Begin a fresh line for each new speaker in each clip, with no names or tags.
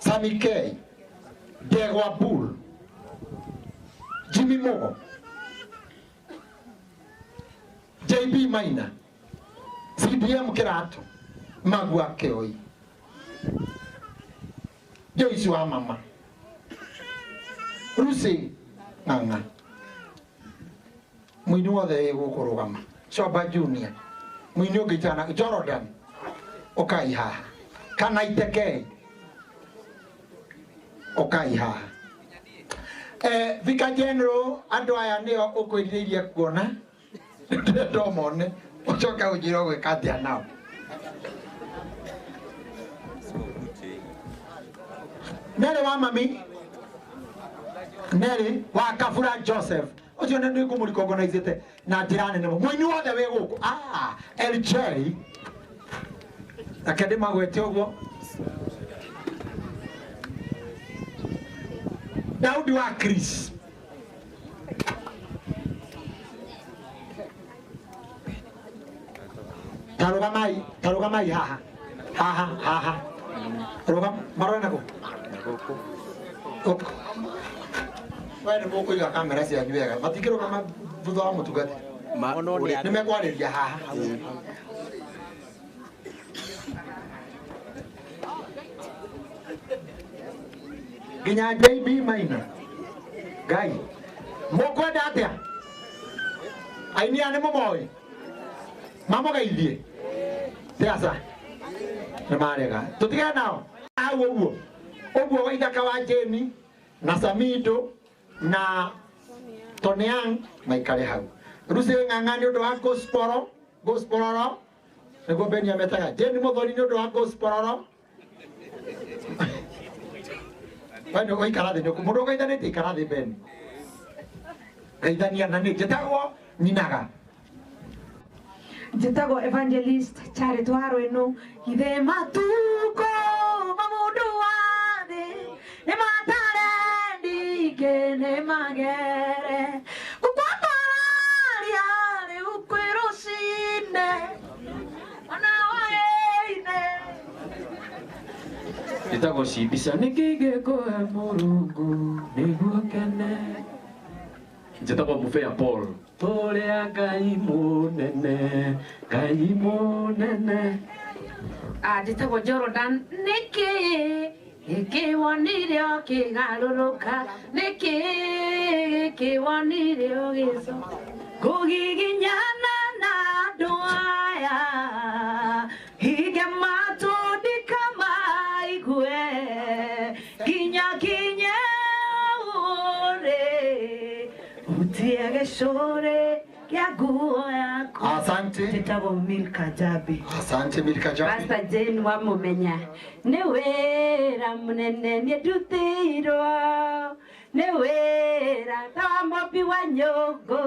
Sami K, Degwa Bull, Jimmy Mogo, JB Maina, CDM Kirato, Magua Keoi, Joyce wa mama, Lucy Ng'ang'a, mwini wothe gũkũrũgama, Choba Junior, mwini ũngĩ itana Jordan, ũkai haha, kana Itekei, ũkai haha. Vika General, andũ aya nĩo ũkwĩrirĩirie kuona, ndĩrenda ũmone, ũcoke ũnjĩre ũgwĩka atĩa nao. Nere wa mami, Nere wa Kabura Joseph, ũcio nĩ ndĩkũmũrikogonaithĩte na njĩra nene mũno. Mũini wothe wĩ gũkũ, LJ, reke ndĩmagwete ũguo. Daudi wa Chris. Tarugamai, tarugamai haha. Haha, haha. Rugam, marore nako. Gũkũ. We nĩ mũkũiga kamera cianyu wega. Matingĩrũgama thutha wa mũtungati. Nĩ mekwarĩria haha. Nginya JB Maina. Ngai. Mũkwenda atĩa? Aini aya nĩ mũmoĩ? Mamũgeithie? Ti aca. Nĩ marega. Tũtigane nao. Hau ũguo. Ũguo Waithaka wa Jane na Samido na Toniang maikare hau. Lucy Ng'ang'a nĩ ũndũ wa gospel, gospeloro. Nĩguo Beni ametaga. Jane Muthoni nĩ ũndũ wa gospeloro. We nĩ ũgũikara thĩ, mũndũ ũgeithanĩtie ikara thĩ Beni. Geithania na niĩ njĩtagwo Nyinaga.
Njĩtagwo Evangelist Charity wa Rwĩnũ. Ithe matuko ma mũndũ wa thĩ nĩ matare ndingĩ nĩ magere. Gũkwambararia rĩu kwĩ rũcinĩ ona hwaĩ-inĩ.
Njĩtagwo Cibica nĩkĩ ngĩkũhe Mũrungu nĩguo kene. Njĩtagwo Mũbea Paul. Tũrĩa Ngai mũnene, Ngai mũnene.
Njĩtagwo Jordan. Nĩkĩ gĩkĩ wonire ũkĩgarũrũka? Nĩkĩ gĩkĩ wonire ũgĩcoka? Kũgiginyana na andũ aya, hinge matũ ndikamaigue, nginya kinye ũrĩ, utie gĩcũrĩ kĩa nguo yaku.
Asante.
Njĩtagwo Milka Jabi.
Asante Milka Jabi.
Pastor Jane wa Mumenya. Nĩ wĩra mũnene niĩ ndutĩirwo, nĩ wĩra ta wa mũmbi wa nyũngũ.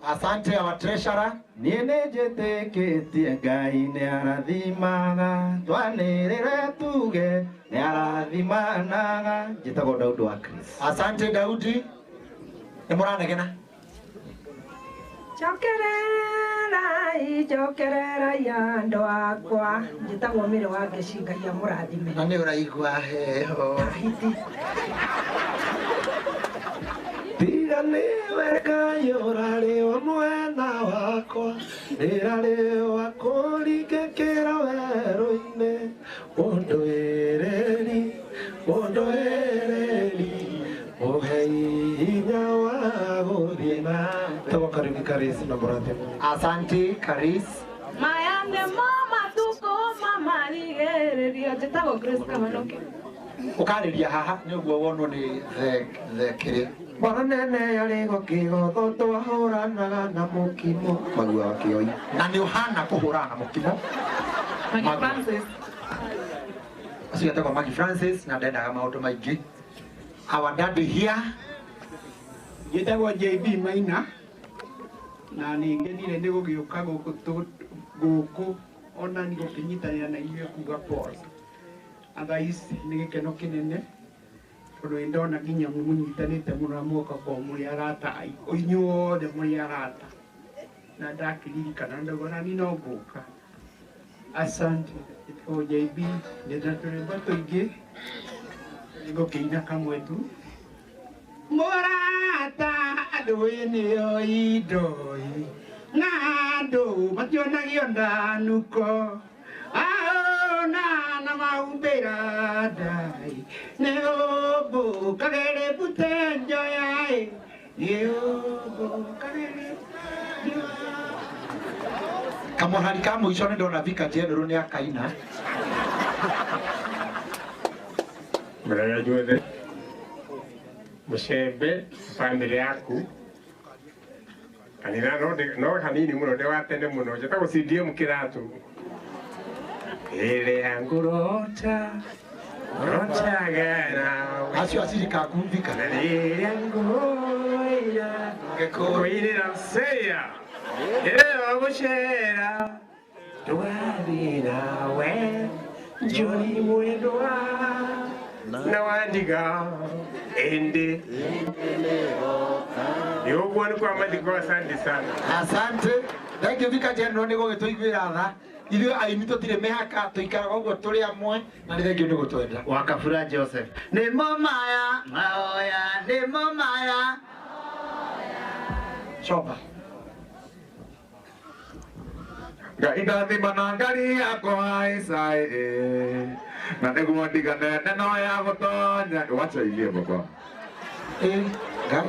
Asante our treasurer.
Niĩ nĩ njĩtĩkĩtie Ngai nĩ arathimaga, twanĩrĩre tuge nĩ arathimanaga. Njĩtagwo Daudi wa Chris.
Asante Daudi. Nĩ mũranegena?
Njokererai, njokererai andũ akwa. Njĩtagwo Mary wa Ngeci, Ngai amũrathime.
Na nĩ ũraigua heho.
Tiga nĩwe Ngai ũrarĩ wa mwena wakwa, rĩrarĩ wa kũringĩkĩra werũ-inĩ. Mũndũĩrĩri, mũndũĩrĩri, mũhe hinya wa gũthiĩ na mbere.
Tagwo Kariuki Karis na mũrathime.
Asante Karis.
Maya nĩmo matukũ ma marigĩrĩrio. Njĩtagwo Grace Kamanoke.
Ũkarĩria haha nĩ ũguo wonwo nĩ the kĩrĩa.
Mbara nene yarĩ gũkĩgotho twahũranaga na mũkimo. Magua wa Kĩoi.
Na nĩ ũhana kũhũrana na mũkimo.
Maggie Francis.
Ũcio etagwo Maggie Francis na ndendaga maũndũ maingĩ. Our daddy here.
Njĩtagwo JB Maina na nĩ ngenire nĩ gũgĩũka gũkũ ona nĩ gũkĩnyitanĩra na inyuĩ kuga pole. Otherwise nĩ gĩkeno kĩnene tondũ nĩ ndona nginya mũnyitanĩte mũno na mũgoka korwo mũrĩ arata inyuothe mũrĩ arata na ndakĩririkana ndauga na niĩ no ngũka. Asante. Njĩtagwo JB, ndĩna tũrwĩmbo tũingĩ. Nĩngũkĩina kamwe tu. Mũrata andũ nĩo indoi na andũ mationagio ndanuko aona na maumbĩra ndai nĩ ũmbũ kagere mbute njoya nĩ ũmbũ kagere.
Kamũhari ka mũico nĩ ndona Vika General nĩ akaina.
Mũraya juothe mũcembe bamĩrĩ yaku kanitha no hanini mũno ndĩ wa tene mũno njĩtagwo CDM Kĩratũ ĩrĩa ngũrota rotaga
acio acirika aku Vika
na rĩrĩa ngũira ngũirĩra seya ĩrĩa gũcera ndwathiĩ nawe njũi mwendwa na wandiga ende nĩũguo nĩ kwa mathiko. Asante sana.
Asante. Thank you Vika General nĩ gũgĩtũiguĩra tha. Ithuĩ aini tũtirĩ mĩhaka tũikaraga ũguo tũrĩ amwe na nĩ thengiũ nĩ gũtwenda.
Wakabura Joseph. Nĩmo maya mahoya nĩmo maya.
Coba.
Ngai ndathima na ngari yakwa icaĩ na nĩguo ndigane neno ya gũtonya. Wacha ilie baba.
Ngai.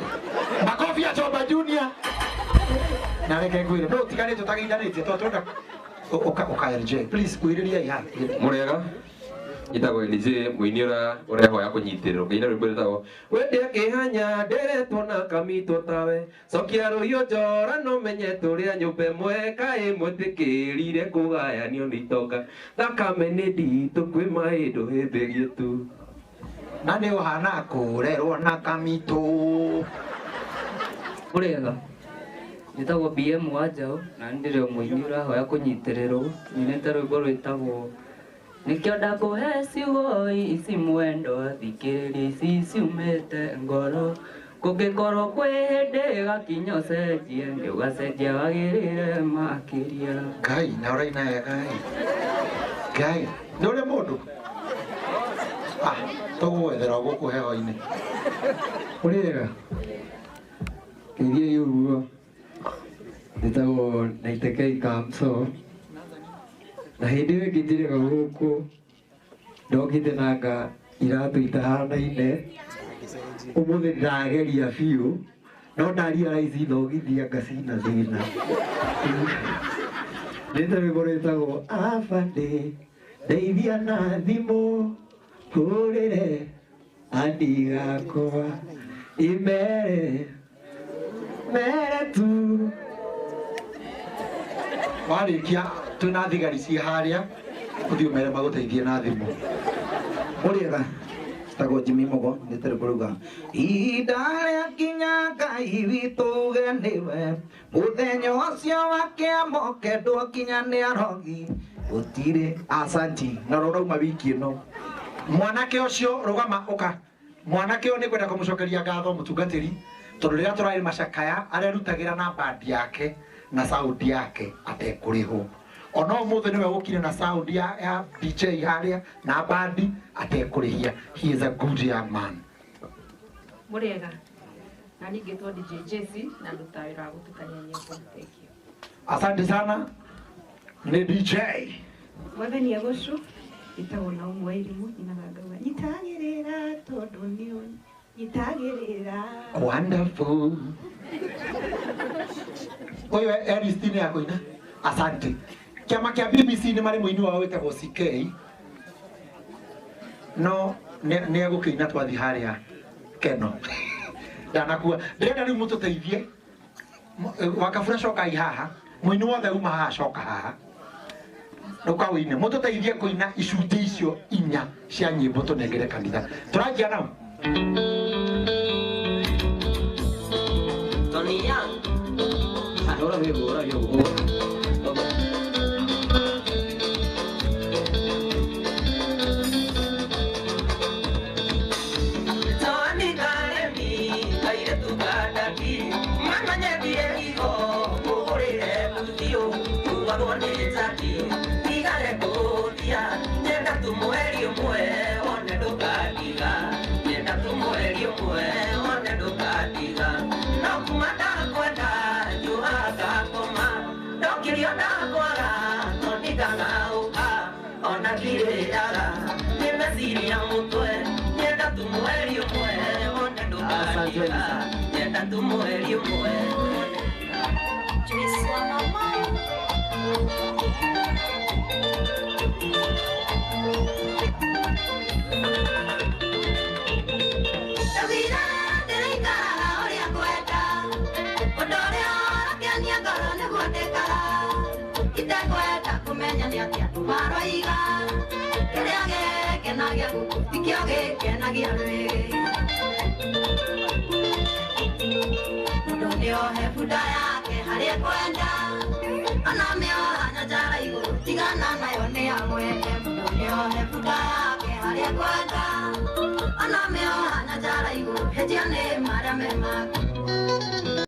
Makofi ya Choba Junior. Na reke ngwĩre no tiganĩte ũtagĩithanĩtie tondũ tũrenda ũka LJ please kwĩrĩria iha.
Mũrĩega. Njĩtagwo LJ mũini ũrĩa ũrehoya kũnyitĩrĩrwo ngĩina rwĩmbo rwĩtagwo wende akĩhanya nderetwo na kamitwo tawe cokia rũhiũ njora no menye tũrĩa nyũmba ĩmwe kaĩ mwĩtĩkĩrire kũgayanio nĩ itonga thakame nĩ nditũ kwĩ maĩ ndũhĩmbĩrie tu
na nĩ ũhana kũrerwo na kamitũ.
Mũrĩega. Njĩtagwo BM wa Njaũ na nĩ ndĩrĩ mũini ũrahoya kũnyitĩrĩrwo nyinĩte rwĩmbo rwĩtagwo nĩkĩo ndakũhe ciugo ici mwendo thikĩrĩria ici ciumĩte ngoro kũngĩkorwo kwĩ hĩndĩ gakinya ũcenjie nĩ ũgacenjia wagĩrĩre makĩria.
Ngai na ũraina wega Ngai nĩ ũrĩ mũndũ tũgũgwethera gũkũ heho-inĩ.
Ũrĩega. Ngeithiai ũguo. Njĩtagwo Naitekei Kamso. Na hĩndĩ ĩyo ĩngĩ njĩrĩga gũkũ ndokĩte na nga iratũ itahanaine ũmũthĩ ndĩrageria biũ no ndarealize thogithia nga cina thĩna. Nĩte rwĩmbo rwĩtagwo abandĩ ndeithia na thimũ hũrĩre andi gakwa imere mere tu.
Warĩkia twĩna thigari ciĩ harĩa ũthiĩ ũmere magũteithie na thimũ.
Mũrĩega. Njĩtagwo Jimmy Mugo nĩte rwĩmbo rũuga ihinda rĩakinya Ngai witũ uge nĩwe mũthenya ũcio wa kĩamo kendwo kinya nĩ arogi gũtirĩ. Asanti na rũrauma wiki ĩno.
Mwanake ũcio rũgama ũka. Mwanake ũyũ nĩngwenda kũmũcokeria ngatho mũtungatĩri tondũ rĩrĩa tũrarĩ macakaya arerutagĩra na bandi yake na sound yake atekũrĩhwo. Ona ũmũthĩ nĩwe ũkire na sound ya DJ harĩa na bandi atekũrĩhia. He is a good young man.
Mũrĩega. Na niĩ ngĩtwo DJ Jesse na ndutaga wĩra wa gũtukania nyĩmbo. Thank you.
Asante sana. Nĩ DJ.
Mwathani agocwo. Njĩtagwo Naomi Wairimu nyinaga ngauga nyitagĩrĩra tondũ nĩ nyitagĩrĩra.
Wonderful. Ũyũ Ernestine ya kũina. Asante. Kĩama kĩa BBC nĩ marĩ mũini wao wĩtagwo CK no nĩ egũkĩina twathiĩ harĩa Keno. Ndanakua. Ndĩrenda rĩu mũtũteithie. Wakabura cokai haha. Mũini wothe uma haha coka haha. Rũka ũine. Mũtũteithie kũina icunjĩ icio inya cia nyĩmbo tũnengere kanitha. Tũranjia nao.
Tony Young. Ahora vivo, ahora vivo. Tony Karemi, aire tu kadaki, mama nyendire higo, ũgũrĩre mũthio, tuwarwo nĩ njaki, tigare kũthia, nyenda tu mweri ũmwe, one ndũkandiga.
ũmwe wone ndũkandiga no kuma ndakwenda njuaga ngoma ndokirio ndakwaga tondingang'aũka ona ndirĩaga nĩ meciria mũtwe nyenda tu mweri ũmwe wone ndũkandiga nyenda tu mweri ũmwe.
Ndawira ndĩraikaraga ũrĩa ngwenda ũndũ ũrĩa ũrakenia ngoro nĩguo ndĩkaga itekwenda kũmenya nĩ atĩa andũ maroiga kĩrĩa gĩkenagia gũkũ tikĩo gĩkenagia rwĩgĩ mũndũ nĩohe bunda yake harĩa ekwenda ona mĩoha nyanjara igũrũ tigana nayo nĩ ya mwene mũndũ nĩohe bunda yake harĩa ekwenda ona mĩoha nyanjara igũrũ hĩtia nĩ marĩa me maku.